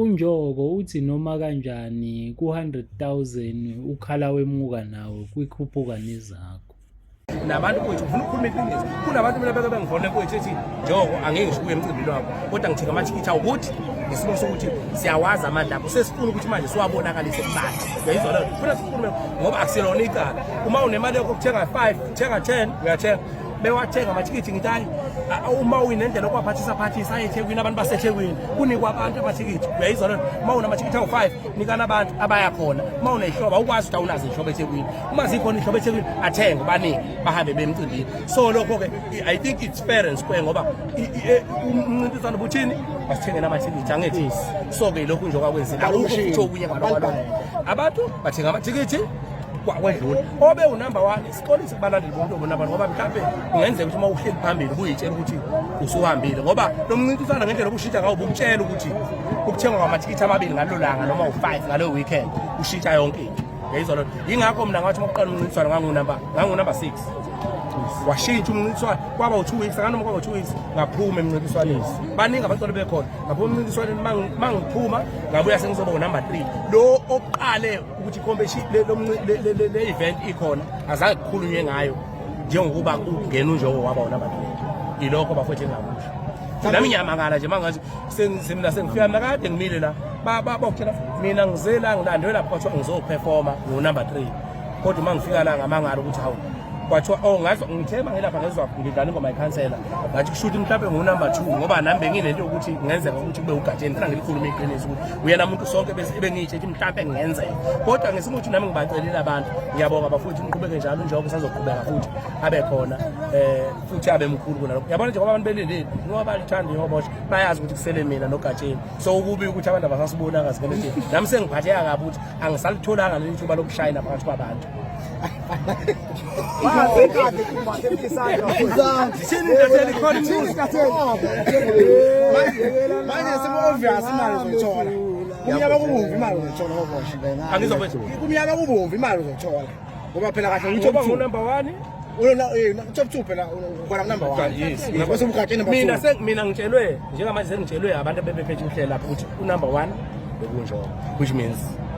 UNjoko uthi noma kanjani ku-100 000 ukhala wemuka nawe kwiKhuphuka Nezakho. Nabantu kwethu ngifuna ukukhuluma iqiniso, kunabantu mina beke bengifone kwethu ethi Njoko angeke ngisho kuye emcimbini wabo, kodwa ngithenga amathikithi awukuthi ngesimo sokuthi siyawazi amandla akho, sesifuna ukuthi manje siwabonakalise kubantu. Uyayizwa leyo nto? Funa sikhulume ngoba akusilona icala. Uma unemali yakho ukuthenga 5, uthenga 10, uyathenga. Bewathenga amathikithi, ngithi hayi, uma uyinendlela okwaphathisa phathisa aye eThekwini, abantu baseThekwini kunikwa abantu amathikithi. Uyayizwa leyo nto? Uma unamathikithi awu-5, nikana abantu abaya khona. Uma uney'hlobo, awukwazi ukuthi awunazo iy'hlobo eThekwini. Uma zikhona iy'hlobo eThekwini, athenge baningi bahambe bemcimbini. So lokho-ke I think it's fair and square ngoba umncintiswano buthini, basithengela amathikithi, angithi? So-ke lokhu nje okwakwenzile, akukho futhi okunye kwalokho. Abantu bathenga amathikithi kwedlula obe unumber 1. Sixolise kubalandeli bonke obonabani, ngoba mhlawumbe kungenzeka ukuthi uma uhleli phambili ubuyitshela ukuthi usuhambile, ngoba lo mncintiswano ngendlela obushintsha ngawo bukutshela ukuthi ukuthengwa kwamathikithi amabili ngalelo langa noma u-5 ngaleyo weekend ushintsha yonke into. Uyayizwa loo nto? Yingakho mina ngathi uma kuqala umncintiswano ngangunumber 6, washintsha umncintiswano kwaba u-2 weeks, anganoma kwaba u-2 weeks ngaphuma emncintiswaneni. Baningi abantwana bekhona, ngaphuma emncintiswaneni. Uma ngiphuma ngabuya sengizoba unumber 3. Lo oqale ukuthi le event ikhona azange kukhulunywe ngayo njengokuba kungena uNjoko waba unumber 3. Ilokho bafowethu engakusho. Nami ngiyamangala nje mangathi mina sengifika, mina kade ngimile la, bakutshela mina ngize la ngilandwe lapha, kwathiwa ngizoperforma ngu-number 3, kodwa uma ngifika la ngamangala ukuthi hawu, kwathiwa oh, ngazwa ngithe uma ngilapha ngezwa ngidlala ingoma yekhansela, ngathi kusho ukuthi mhlawumbe ngu-number 2, ngoba nami benginento yokuthi kungenzeka ukuthi kube uGatsheni. Funa ngilikhulume iqiniso ukuthi uyena muntu sonke bengiyitshe ukuthi mhlawumbe kungenzeka, kodwa ngesimo ukuthi nami ngibacelile abantu. Ngiyabonga bafowethu, niqhubeke njalo, njengoba usazoqhubeka futhi abe khona futhi abe mkhulu kunalokho. Yabona, njengoba abantu belindile, ngoba balithanda iHobosha, bayazi ukuthi kusele mina noGatsheni, so kubi ukuthi abantu abasasibonanga zikelethini. Nami sengiphatheka kabi ukuthi angisalitholanga leli thuba lokushayina phakathi kwabantu. Thini intatheli, khona imibuzo? Manje seku-obvious imali uzoyithola. Kumnyama kubomvu imali uzoyithola, Hobosha. Angizwa kwethu. Kumnyama kubomvu imali uzoyithola. Ngoba phela kahle ngoba ngu-top 2. ngu-number 1. Top 2 phela ukhona ku-number 1. Yes. Bese uGatsheni number 2. Mina ngitshelwe njengamanje, sengitshelwe abantu abebephethe uhlelo lapho ukuthi unumber 1 bekunjoko, which means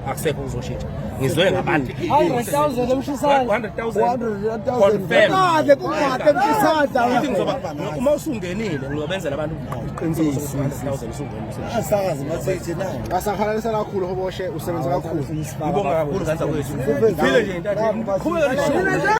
akusekho kuzoshintsha. Ngizwe ngabantu 100,000 emshisana. 100,000 confirm. Kahle kumate emshisana. Futhi ngizoba, uma usungenile, ngizobenzela abantu iqiniso sokuthi 100,000 usungenile. Asazi masithi na. Asahalalisa kakhulu Hoboshe, usebenza kakhulu. Ngibonga kakhulu, kanza kwethu. Phile nje intatheli. Qhubeka.